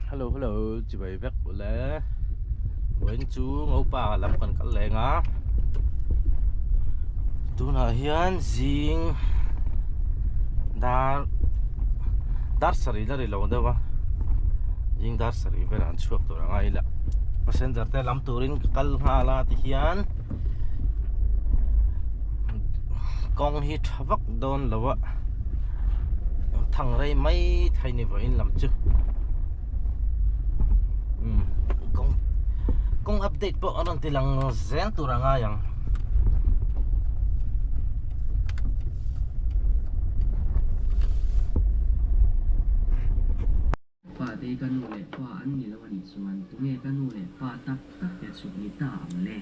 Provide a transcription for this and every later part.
Hello hello chibai vek ule vawiin chu ngopa lam kan kal leng a tunah hian zing dar dar sarih la ri lo deuh a zing dar sarih velah an chhuak tur anga ila passenger te lam turin ka kal nghal a tihian kawng hi tha vak dawn lo a thang rei mai thei ni vawiin lam chu umm kawng kawng update pawh a rawn ti lang zel tur a ngai ang. Pa te ka nu leh pa an ni lo anih chuan tunge ka nu leh pa tak tak te chhuk ni ta ang le?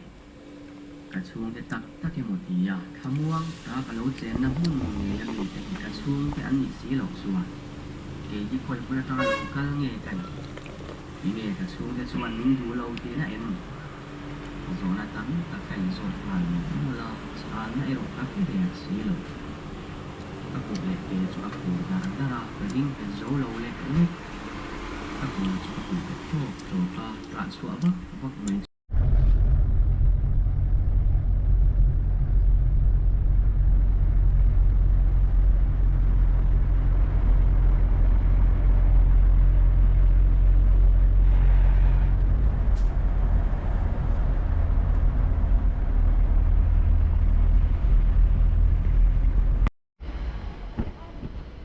Ka chhungte tak tak emaw tia thlamuang ta ka lo chenna hmun ngei a mite hi ka chhungte an nih si loh chuan kei hi khawi hmun atanga lo kal nge ka nih? Tinge ka chhungte chuan min duh lo tihna em? Zawhna tam tak ka inzawt nghal mawlh mawlh a, chhanna erawh ka hre der si lo. Ka kut leh ke chu a khur dar dar a, ka ding nghet zo lo lek lek. Ka kut chu ka huh bet tawk tawk a, tah chhuah vak vak mai chu.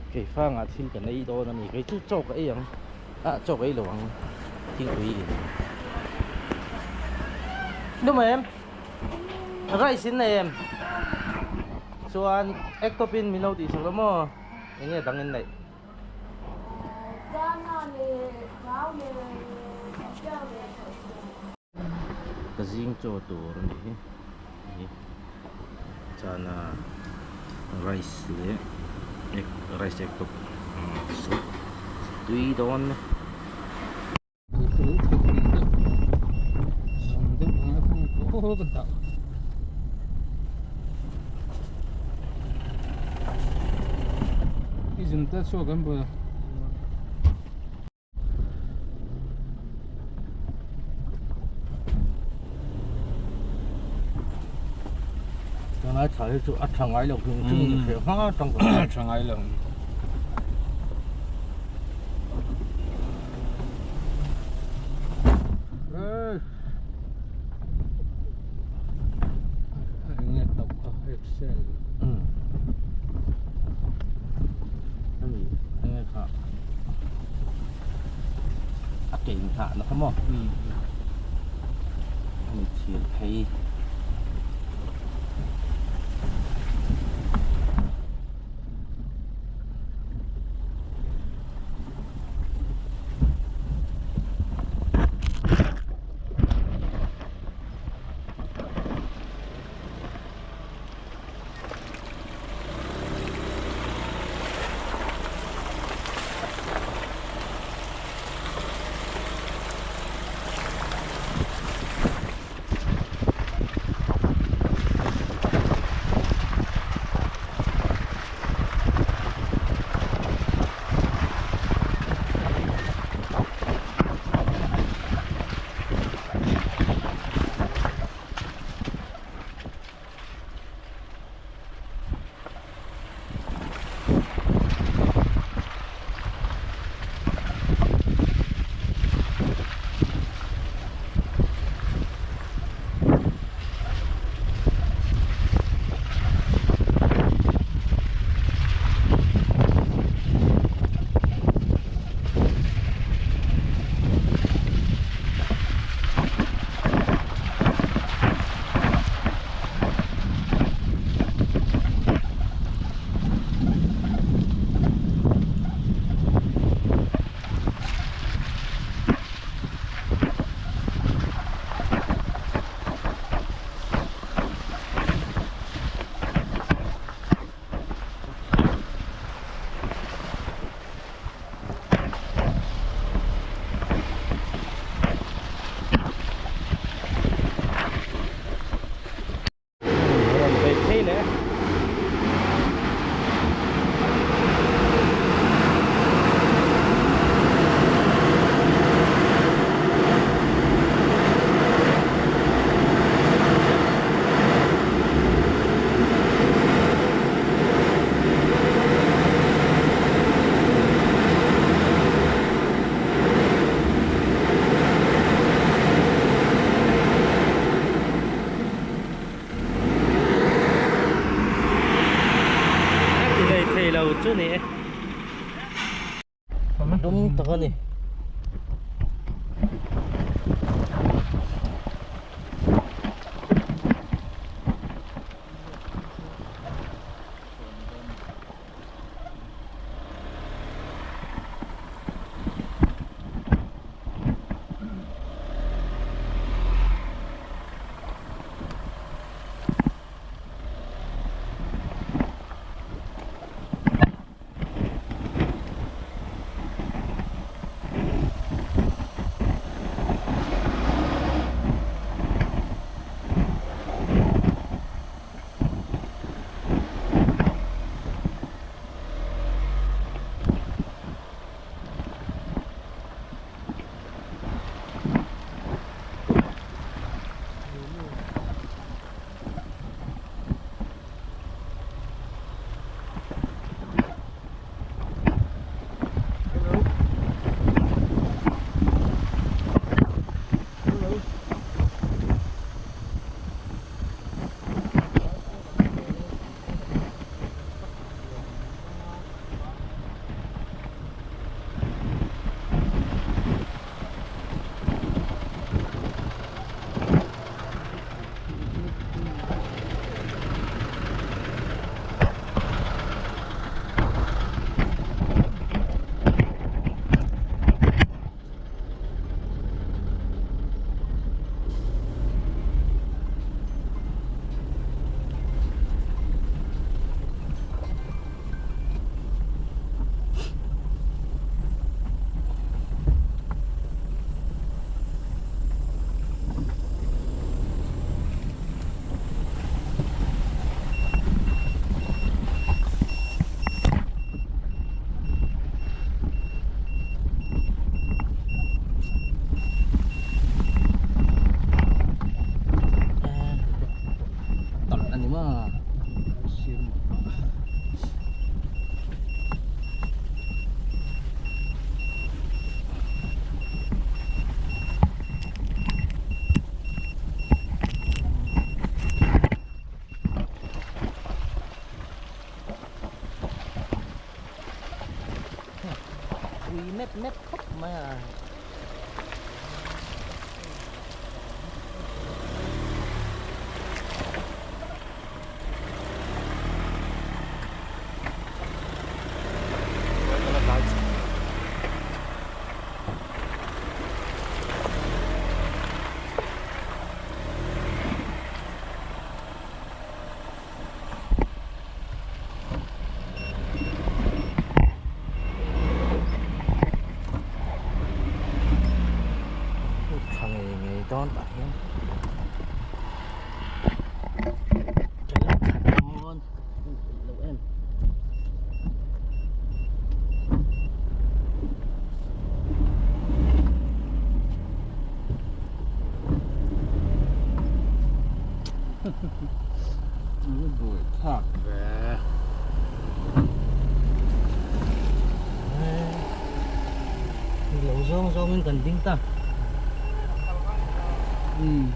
Keifangah thil kan ei dawn a ni kei chu chaw ka ei ang ah chaw ka ei lo ang thingpui in nu em rice in nei em chuan egg top in min lo tih sak lo maw eng nge dang in neih. Ka zing chaw tur a nih hi hi chana rice leh egg rice egg top soup tui dawn. Tunlai thla hi chu a tha ngai lo hrim hrim ni hreh hma tang ka hria. Tha ngai lo. Enge tauh kha Excel. Hemi enge kha a ke inghah na kha maw hemi thir phei. tak a ni. Tawlh a ni maw? Pui mep mep khawp mai a. Thla ngei ngei dawn tah hian thla dawn lo em. Buai thlak ve. Lo zawng zawngin kan ding ta. Um.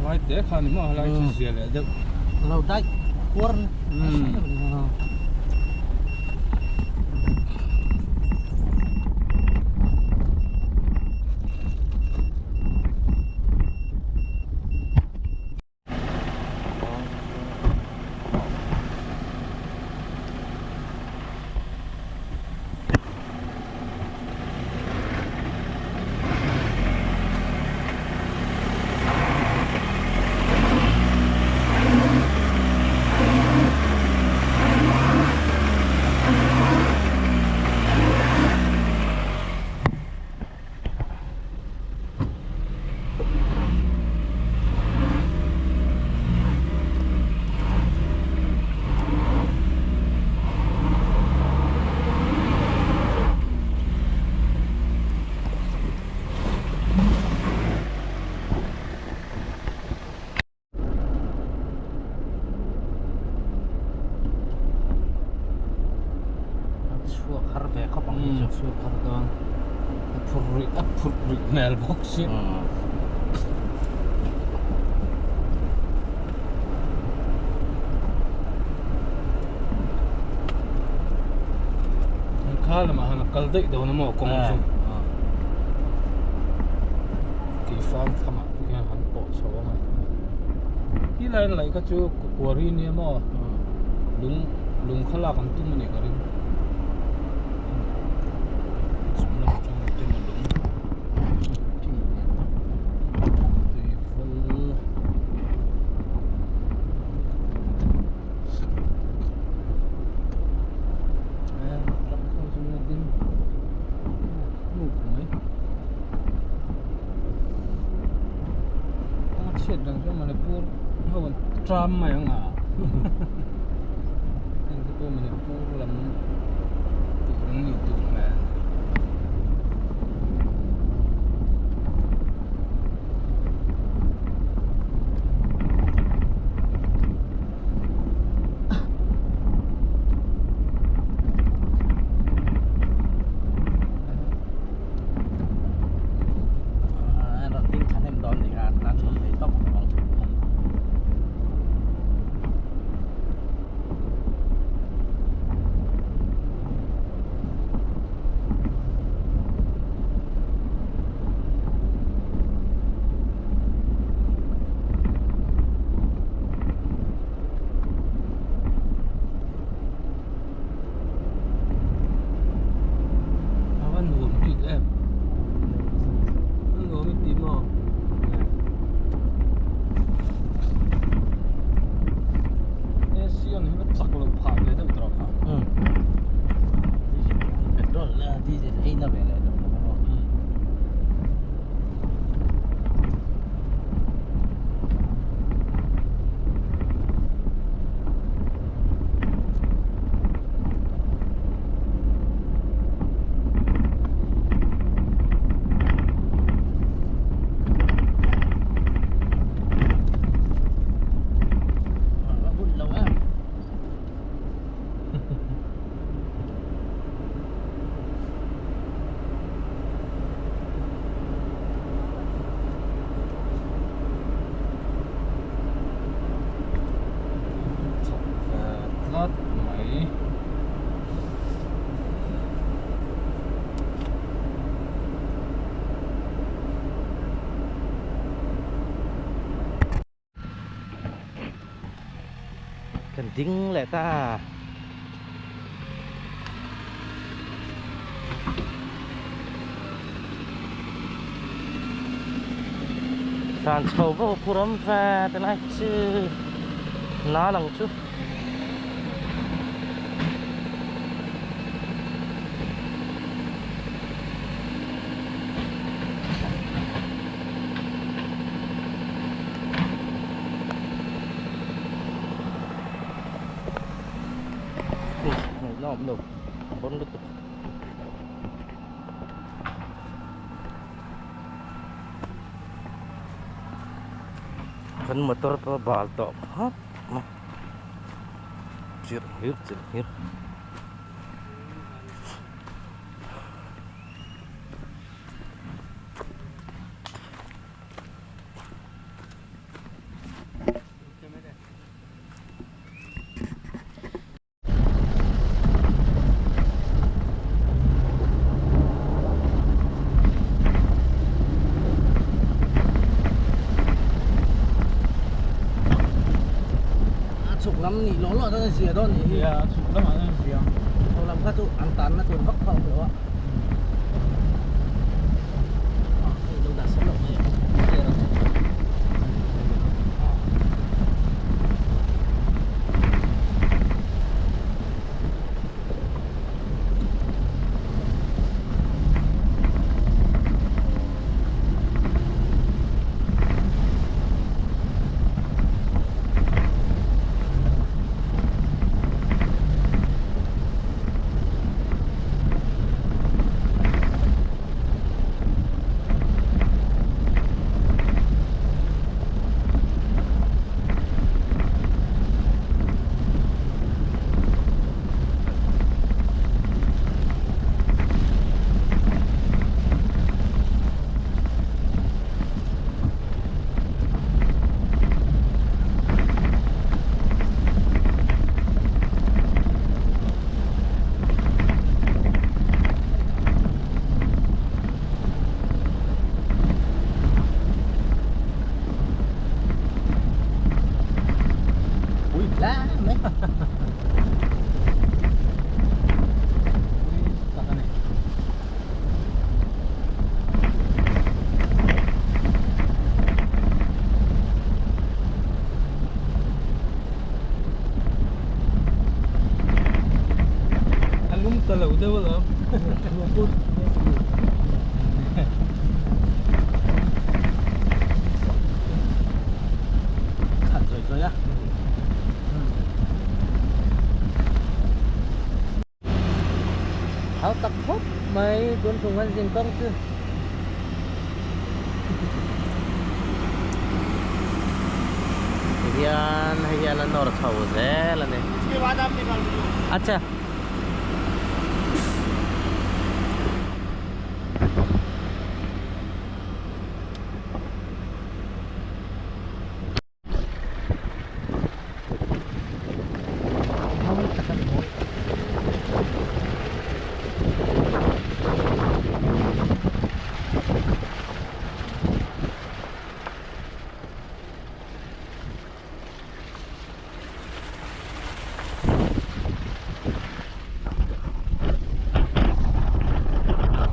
Lai te kha ni maw lai chu zia leh deuh. Lo dai khuar. Chhuak har ve khawp ang chu. Chhuak har dawn. A phur rih a phur rih hmel bawk si. Kha lamah han a kal daih dawn a maw kawng chu. Keifang thlamah te khian han pawh chho ang a. Ti laiin laih kha chu quarry nia maw lung lung kha lak an tum a nih ka ring. Chung lam atang te maw lung tui fal. Truck ho chu an ding hnuk mai a chhiat dang chuan Manipur ho an tram mai ang a heng te pawh Manipur lam tur an nih duh hmel. A va nuam bik em a nuam i ti maw AC on hi va chak loh phah ve deuh tawh kha petrol diesel ei na ve leh deuh bawk a maw. Chak ve tlat mai. Kan ding leh ta. Tlan chho vak a phuram ve tilai chu na lang chu. Ngaihna awm lo a rawn lutuk. Kan. Kan motor pawh a bal tawh khawp mai chirh hlir chirh hlir. A chhuk lam nih lawh lawh chuan a zia dawn nih hi. Nia, a chhuk lamah chuan a zia. Chho lam kha chu an tanna tur vak kha a awm lo a. Hei lo dah sawn loh mai a. Ui la mai. Ui tak a ni. A lum ta lo deuh alawm. Khat zawi zawi a. Hau tak khawp mai tun tum kan zin kawng chu. Tihian hei hian a nawr chho zel a ni. Acha.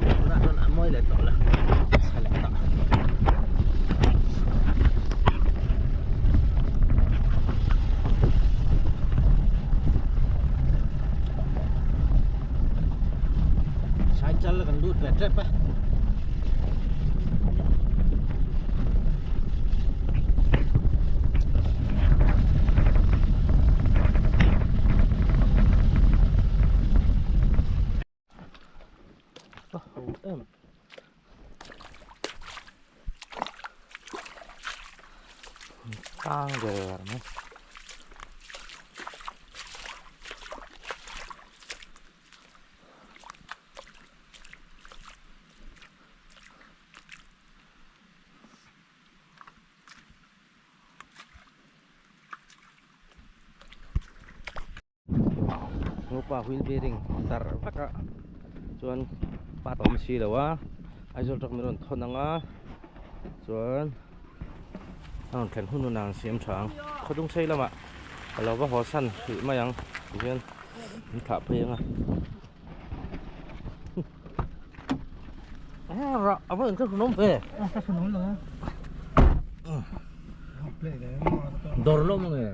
Tunah chuan a mawi leh tawh la chhe leh tawh. Saichal kan lut ve tep a. Tang der mai. Ngopa wheel bearing tar vek a chuan part a awm si lo a Aizawl truck min rawn thawn ang a chuan a rawn thlen hun hunah an siam tha ang khawdung sei lamah ka lo va haw san hrih mai ang tihian an thlah phei ang a. A va inthlahrunawm ve. Dawr lo maw nge?